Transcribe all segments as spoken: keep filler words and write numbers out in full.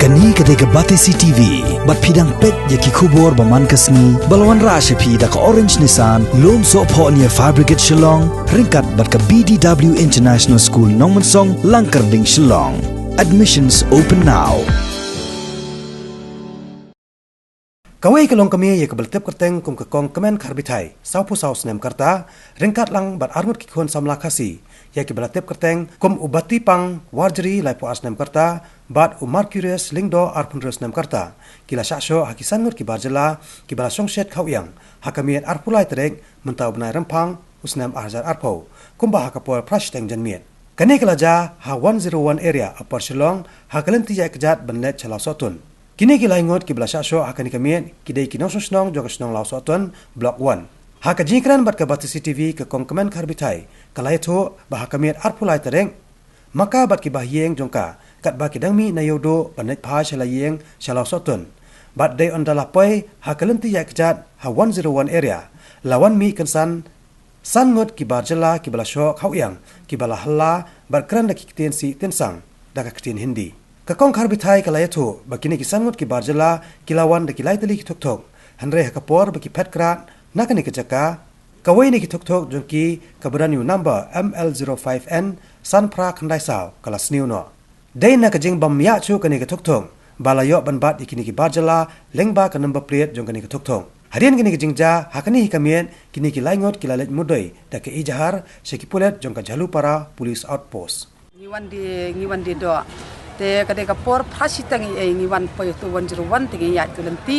Kane ka dei ka Batesi T V, bad phi dang peit ïa ki khubor ba man ka sngi, ba la wanrah sha phi da ka Orange Nissan, Lumsohphoh near Fire Brigade Shillong, ryngkat bad ka B D W International School Nongmensong, Langkyrding, Shillong. Admissions open now. Kawei ka longkmie ïa kaba la tip kyrteng kum ka Kong Kmen Kharbithai, sawphew saw snem ka rta, ryngkat lang bad arngut ki khun samla Khasi ïa kiba la tip kyrteng kum u Batipang Warjri, laiphew ar snem ka rta, bad u Mercurius Lyngdoh, arphew hynriew snem ka rta, ki la shah shoh ha ki san ngut ki bar jylla kiba la shong shet khaw ïang ha ka miet arphew lai tarik mynta u bnai Rymphang u snem ar hajar arphew, kumba ha ka por phra shiteng janmiet. Kane ka la jia ha one zero one area, Upper Shillong, ha ka lynti ïaid kjat ban leit sha Lawsohtun. Kine ki lai ngut kiba la shah shoh ha kane ka miet ki dei ki nongshong shnong jong ka shnong Lawsohtun, Block one. Ha ka jingkren bad ka Batesi T V, ka Kong Kmen Kharbithai ka la ïathuh ba ha ka miet arphew lai tarik, ma ka bad ki bahaïing jong ka, katba ki dang mih na Ïewduh ban leit phai sha la ïing sha Lawsohtun, bad dei ynda la poi ha ka lynti ïaid kjat ha one zero one area, la wan mih kynsan san ngut ki bar jylla kiba la shoh khaw ïang, kiba la halla bad kren da ki ktien sih ktien sang da ka ktien Hindi. Ka Kong Kharbithai ka la ïathuh ba kine ki san ngut ki bar jylla ki la wan da ki lai tylli ki thukthuk, hynrei ha ka por ba ki phet krad na kane ka jaka, kawei na ki thukthuk jong ki kaba don ïa u number M L zero five N san phra khyndai saw ka la sniew noh. Dei na ka jingbym ïaid shuh kane ka thukthuk ba la ïoh ban bat ïa kine ki bar jylla lyngba ka number plate jong kane ka thukthuk. Hadien kane ka jingjia, ha kane hi ka miet, kine ki lai ngut ki la leit mudui da ka ejahar sha ki pulit jong ka Jhalupara Police Outpost. Ngi wan die, ngi wan die doh. Te ka dei ka por phra shiteng ïa ngi wan poi ha utu one zero one te ngi ïaid utu lynti.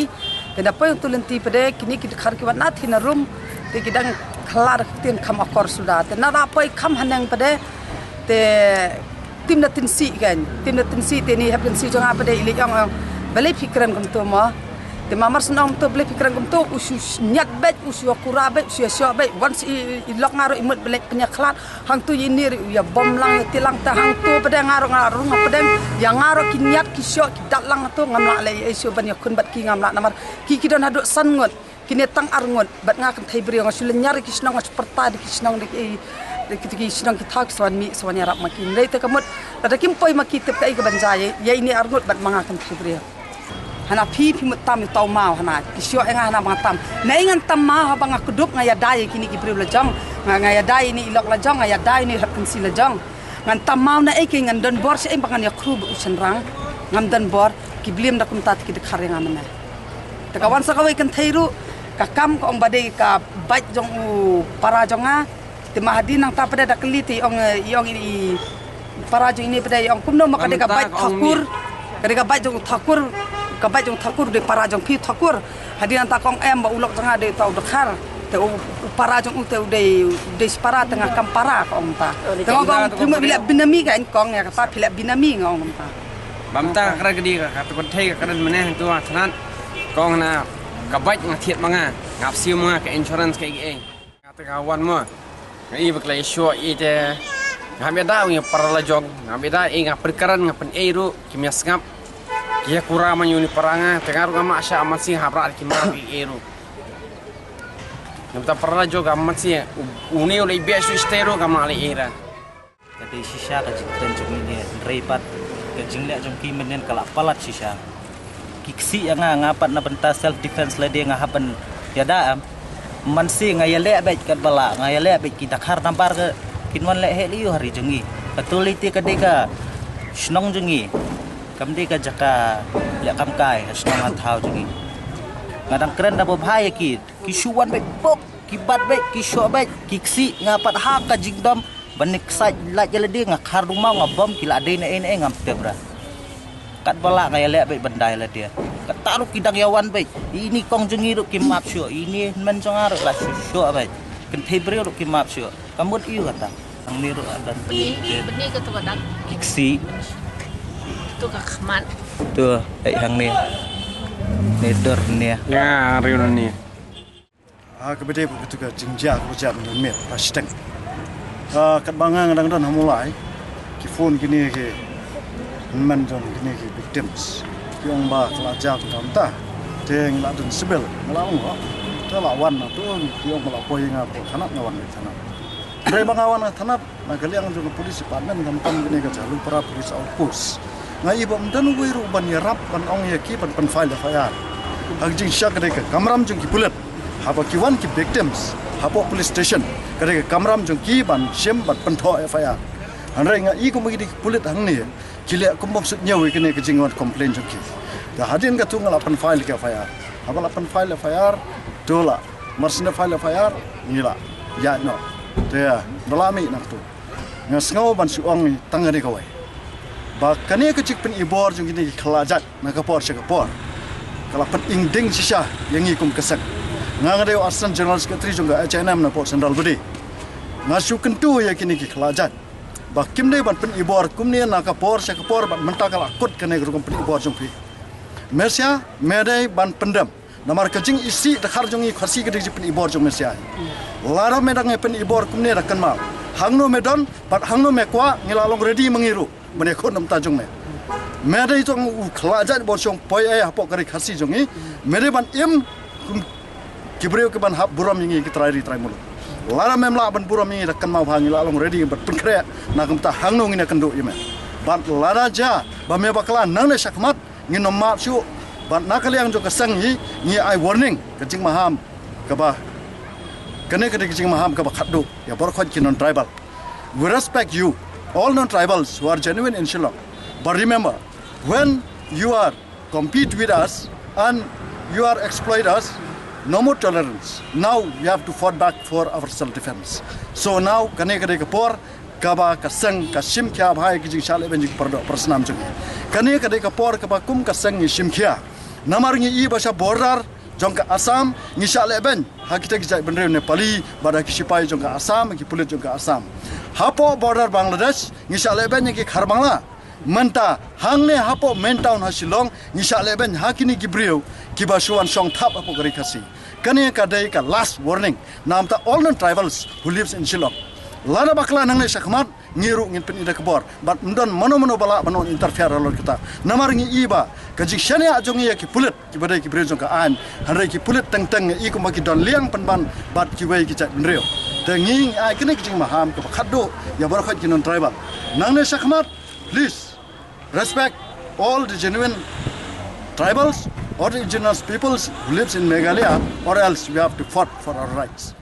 Te da poi utu lynti pat de kine ki dkhar ki wan na thina rum. Te ki dang khlad ktien kham akor suda. Te na da poi kham haneng pat de. Te tim na tinsi kan. Tim na tinsi te ni hep tinsi jong nga pat de i leit ong ong. Balei phi kren kumto mo. Te ma mar sngewthuh balei phi kren kumto u shu ñiat beit u shu kura beit u shu ïa shoh beit wan si i, i lok nga ruh i mut balei pynïakhlad. Hangtu ïa ini ruh ïa bom lang ïa tilang ta hangtu pdeng nga ruh nga rung pdeng ïa nga ruh ki ñiat ki shoh ki dat lang tu ngam lah leh ïa i shu ban ïa khun bad ki ngam lah namar ki ki don haduh san ngut kine tang ar ngut bad nga kynthei briew nga shu lynñiar ïa ki shnong nga shu pyrta da ki shnong da ki da ki shnong ki thaw ki sa wan mih sa wan ïarap ma ki. Hynrei te ka mut lada kim poi ma ki tip kaei ka ban jia ïa ini ar ngut bad ma nga kynthei briew. Hana phi phi mut tam ïa u tau maw hana ki shoh ïa nga hana ba nga tam. Nai ngan tam maw haba nga kdup nga ïadei ïa kine ki briew la jong. Nga nga ïadei ïa ini i lok la jong nga ïadei ïa ini i hep kynsi la jong. Ngan tam maw na ei kei ngan don bor sha ei ba ngan ïakhru bad u shynrang. Ngam don bor ki bliem da kumta te ki dkhar ïa nga mynne. Te ka wan sa kawei kynthei ruh ka kam ka ong ba dei ka bike jong u para jong nga. Te ma hadien nangta pat de da kylli te i ong i ong i para jong ine pat de i ong kumno ma ka dei ka bike thakur. Ka dei ka bike jong u thakur. Ka bike jong u thakur dei para jong phi thakur. Hadien nangta ka ong em ba u lok jong nga dei uta u dkhar. Te u para jong u te u dei u dei shi para te nga kam para ka ong ta. Te nga ong phi mut phi leh binami ka ong ïa kata phi leh binami nga ong ta. Bam ta ka kren ka dei ka tu kynthei ka kren mynne tu ha thnat. Ka ong na ka bike nga thied ma nga ngap siew ma nga ka insurance ka ei ei. Nga te nga wan mo. Nga i ba ka la ïa shoh i te. Nga hap ïada ïa para la jong. Nga hap ïada i nga pyrkhat nga pyn-ei ruh kim ïa sngap. Ki ïa kura man ïa u ni para nga te nga ruh nga mah sha man si hap rah ki mah i ei ruh. Ngam ta para la jong ka man si une u lei bia shu stay ruh ka mah lei ei ra. Ka dei shisha ka jingkren jong ngi ne hynrei pat ka jingleh jong ki mynnin ka la palat shisha. Ki ksih ïa nga nga pat na bynta self defense lade nga hap ban ïada em. Mansi nga ïaleh beit katba lah nga ïaleh beit ki dkhar nambar ka kin wan leh heh lei ïa u hari jong ngi. Ka tu lei te ka dei ka shnong jong ngi. Kam dei ka jaka leh kam kai ka shnong ka thaw jong ngi. Nga dang kren da ba bha ïa ki ki shu wan beit pok ki bat beit ki shoh beit ki ksih nga pat ha ka jingdom. Ban nik ksait lait ïa lade nga khar duma nga bom ki la dei na ei na ei ngam tip ra. Katba lah nga ïaleh beit ban dai lade. Kata ruh ki dang ïa wan beit. Ini kong jong ngi ruh ki map shuh. Ini hynmen jong nga ruh la shuh shuh beit. Kynthei briew ruh ki map shuh. Ka mut ïu kata. Hangne ruh adan. Bini ka tu ka dak. Ki ksih. Tu ka khmat. Tu ai hangne. Ne dor ne. Ya, riu ne. Ah, kaba dei katu ka jingjia kaba jia mynta miet ba shiteng. Ah, katba nga nga dang don ha Mawlai ki phone kine ki hynmen jong kine ki victims ki ong ba ka la jia kumta kumta. Te ngi la don civil ngi la ong ba te la wan na tu ki ong ba la poi nga poi thanat nga wan na thanat. Hynrei ba nga wan na thanat na ka liang jong ka police department khamtam kine ka Jhalupara police outpost. Nga i ba ym don uwei ruh ban ïarap ban ong ïa ki ban pynfile F I R. Ha ka jingshisha ka dei ka kamram jong ki pulit. Haba ki wan ki victims hapoh police station, ka dei ka kamram jong ki ban shim ban pynthoh F I R. Hynrei nga i kumba ki dei ki pulit hangne, ki leh kum bym suidñiew ïa kane ka jingwan complain jong ki. Te hadien katto nga la pynfile ka F I R. Haba la pynfile F I R, to la, mar shen da file F I R, ngi la ïaid noh. Te da la mih na katto, nga sngew ban shu ong tang kane kawei, ba kane ka jingpynibor jong kine ki khlajait na ka por sha ka por, ka la pynding shisha ïa ngi kum ka seng. Nga, nga dei u Assistant General Secretary jong ka H A N M na Port Central Bade. Nga shu kyntu ïa kine ki khlajait ba kim dei ban pynibor kumne na ka por sha ka por, bad mynta ka la kut kane ka rukom pynibor jong phi. Me sha, me dei ban pyndem. Namar ka jingisih dkhar jong ngi Khasi ka dei ka jingpynibor jong me sha. Lada me dang ïa pynibor kumne, da kynmaw, hangno me don bad hangno me kwah, ngi la long ready ma ngi ruh ban ïakhun na bynta jong me. Me dei tang u khlajait ba shong poi ei hapoh ka ri Khasi jong ngi. Me dei ban im kum ki briew ki ban hap burom ïa ngi ki trai ri trai muluk. Lada mem lah ban burom ïa ngi, da kynmaw ba ngi la long ready ban pynkhreh na ka bynta hangno ngin ïakynduh ïa me. Bad lada jia ba me bakla, nangne shakhmat ngin ym mad shuh. Bad na ka liang jong ka seng hi, ngi ai warning, ka jingmaham kaba, kane ka dei ka jingmaham kaba khatduh ïa baroh khoit ki non-tribal. We respect you, all non-tribals who are genuine in Shillong. But remember, when you are compete with us and you are exploit us, no more tolerance. Now we have to fought back for our self-defense. So now, kane ka dei ka por kaba ka seng ka shim khia bha ïa ki jingshah lehbeiñ jong ki paradoh parasnam jong ngi. Kane ka dei ka por kaba kum ka seng ngi shim khia. Namar ngi i ba sha border jong ka Assam ngi shah lehbeiñ ha kita ki jaitbynriew Nepali, bad ha ki shipai jong ka Assam, ki pulit jong ka Assam. Hapoh border Bangladesh ngi shah lehbeiñ ïa ki Khar Bangla. Mynta hangne hapoh main town ha Shillong ngi shah lehbeiñ ha kine ki briew kiba shu wan shong thap hapoh ka ri Khasi. Kane ka dei ka last warning na bynta all non-tribals who lives in Shillong. Lada bakla, nangne shakhmat ngi ruh ngin pynïada ka bor. Bad ym don mano mano ba lah ban wan interfere halor kata. Namar ngi i ba ka jingshaniah jong ngi ïa ki pulit kiba dei ki briew jong ka aiñ, hynrei ki pulit teng teng ngi i kumba ki don liang pynban bad kiwei ki jaitbynriew. Te ngi, ngi ai kane ka jingmaham kaba khatduh ïa baroh khoit ki non-tribal. Nangne shakhmat, please respect all the genuine tribals or the indigenous peoples who lives in Meghalaya, or else we have to fought for our rights.